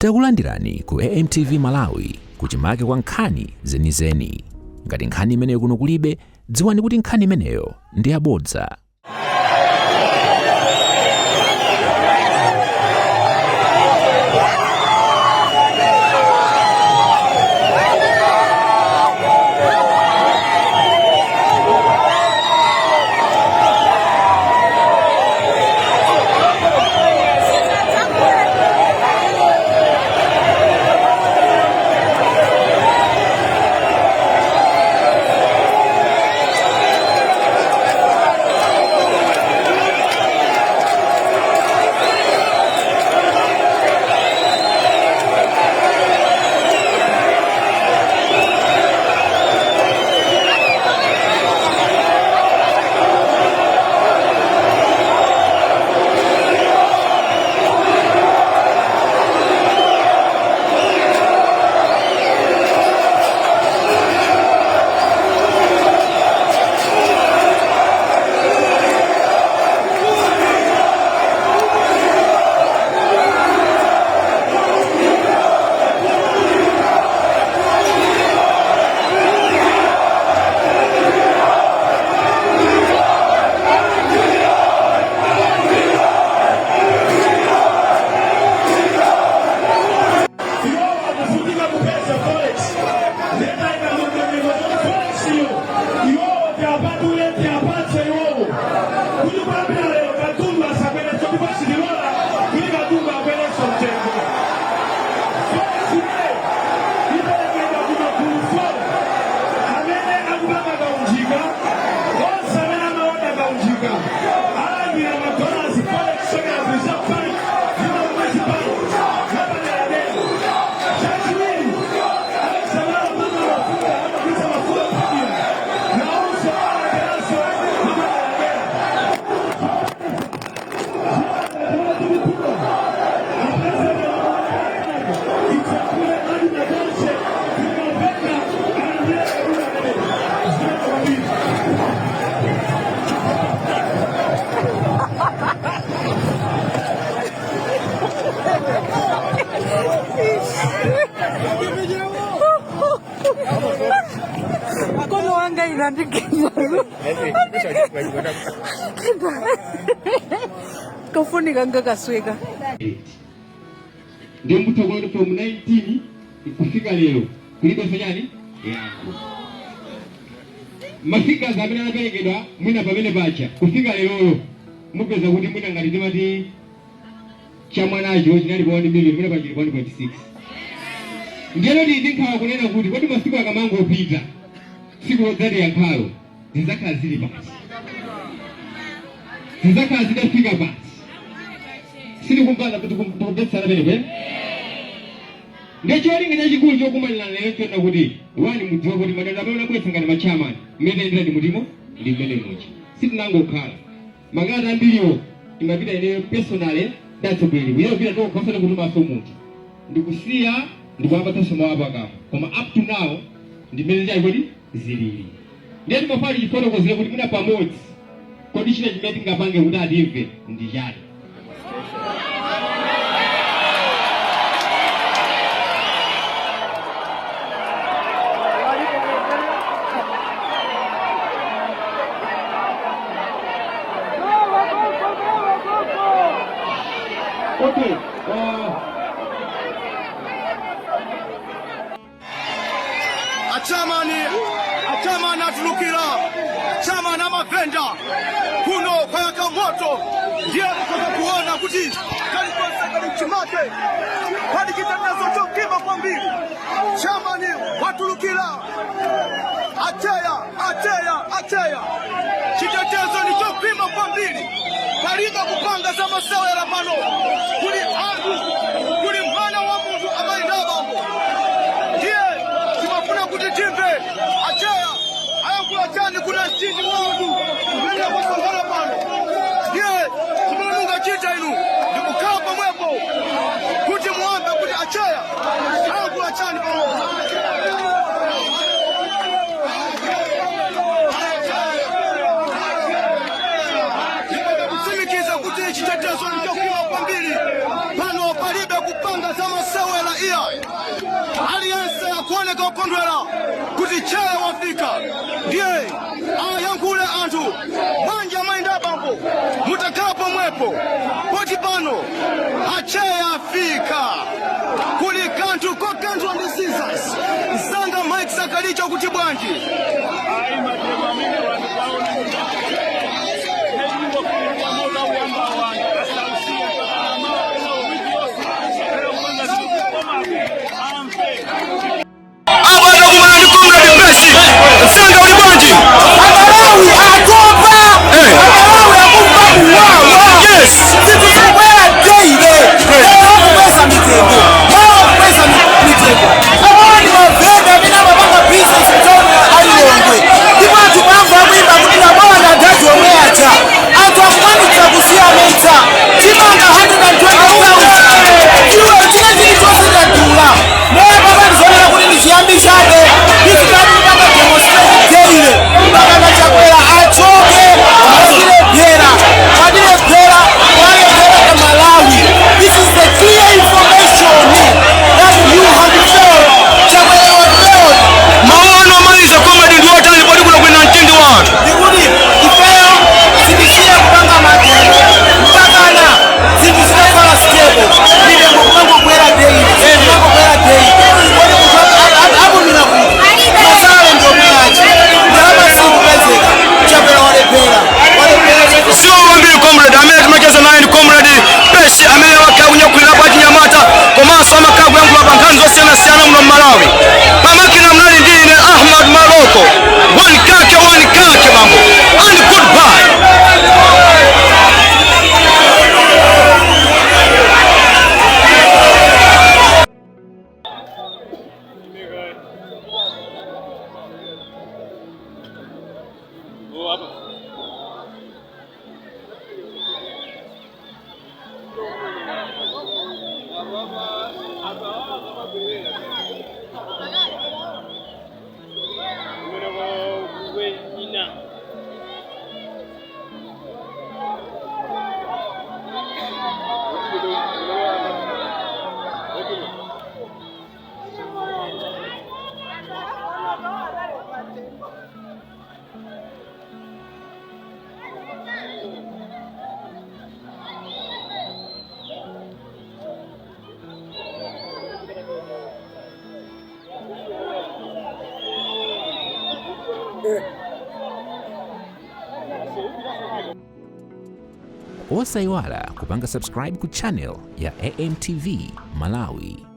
Takulandirani ku AMTV Malawi, kuchimake kwa nkhani zenizeni. Ngati nkhani imeneyo kuno kulibe, dziwani kuti nkhani imeneyo ndi yabodza. Iwo akufunika kupeza forex, leta ndondomeko zoti forex iyo iwowo tiapatule, tiapatse iwowo kuti kuyambira lero katundu asakwerenso, ndipo sitilola kuti katundu akwerenso mtengo. Forex imeneyo iperekedwa ku magulu 4 amene akupanga kaunjika. Onse amene amaoda kaunjika alandira madollars, forex kuchokera ku Reserve Bank ndi Commercial Bank yapaderadera. Chachiwiri, alesamala kupanga mafuta, amagulitsa mafuta ophikira, nawonso alandiranso mapaderadera. Chimene tikufuna, apresident itsakule madina tonse timapenda alandire katundu ameneyo. Zimene kwambiri. Mkono wanga inandikenda, kafunika ngakasweka. Ndiye mutha kuona from 19 kufika lero kulibe chani yankho. Mafigures amene anaperekedwa mwina pamene pacha kufika lerolo, mupeza kuti mwina ngati timati cha mwanacho chinali pa 1 million, mwina pachili pa 1.6. Ndiyeno tili ndi nkhawa kunena kuti kodi masiku akamangopita, tsiku lodzati yankhalo zidzakhala zili pati? Zidzakhala zitafika pati? Sitikumvana kuti tikumvetsana penepe. Ndiye cholinga chachikulu chokumanira lero chonena kuti one, mudziwe kuti madandaulo amene unabweretsa ngati machairman mmene tayendera ndi mutimo ndi mmene muja sitinangokhala. Makalata ambiriwo timapita ineyo personally ndi atsogoleri kuyeyo pita tokha, osati kutumanso munthu, ndikusiya ndikuwapatsanso mawu apakamwa, koma up to now ndi mmene chali kodi zilili. Ndiye timafuna tichifotokozere kuti mwina pamodzi kodi china chimene tingapange kuti atimve ndi chani? Okay. Achamani atulukira, chamani amavenda kuno kwayaka moto. Ndiye mukhoza kuona kuti kalikonse kali mchimake, pali chitetezo chokhwima kwambiri. Chamani watulukira, acheya, acheya, acheya, chitetezo ni chokhwima kwambiri. Palibe kupanga za masewera pano. Kuli anthu, kuli mwana wa munthu, amayi ndi abambo. Ndiye timafuna kuti timve acheya ayankhula chani kuti achiti munthu kumene kwasonkhana pano. Ndiye chimene mungachita inu ndikukhala pomwepo kuti muamve kuti acheya ayankhula chani pano. Kutsimikiza kuti chitetezo ndichokhwima kwambiri pano, palibe kupanga za masewera. Akuoneka okondwera kuti chair wafika, ndiye ayankhule anthu. Bwanji amayi ndi abambo, mutakhala pomwepo, poti pano achair afika, kuli kanthu kokanthwa ndi scissors. Msanga Mike Sakalicho, kuti bwanji? Ayi, mademo amene wanthu kwaona moto auyamba, wanthu asausiye wiki yonse kupanga zinthu, komabe amve. Apa ndakumana ndi Comrade Messi. Msanga, uli bwanji? Amalawi atopa. Amalawi akumva kuwawa. Zinthu zikubwera daily. Lero kukweza mitengo, mawa kukweza mitengo. Awawa ndi mavenda amene amapanga business mtauni ya Lilongwe, ndipo anthu mamva akuimba kuti nabola ndi adadi omwe aja. Anthu akukwanitsa kusiyanitsa chimanga 120,000, iwe china chilichonse chadula. Moyo papa ndizonena kuti ndi chiyambi chabe. Tizikati kupanga demonstrate daily mpaka Chakwera achoke. Watilephera, watilephera, walephera ka Malawi. This is the clear information that you have failed. Chakwera was failed. Maono amaliza, comrade, ndi otani, poti kuno kuli na mtindi wa anthu? Ndikuti ifeyo sitisiya kupanga mademo mpakana zinthu zitakhala stable. Mitengo kumangokwera daily, kumangokwera daily. Kodi munthu apumira kuti? Masale ndiomweachi, ndalama zikupezeka. Chakwera walephera, walephera. Sio kwambiri, comrade. Amene timacheza naye ndi Comrade Pesi, amene wakhala kunyakulirapo achinyamata komanso amakhala kuyankhula pa nkhani zosiyanasiyana muno mmalawi. Pamakina mnali ndi ine Ahmad Maloko. One kake, one kake, bambo, and goodbye. Osayiwala kupanga subscribe ku channel ya AMTV Malawi.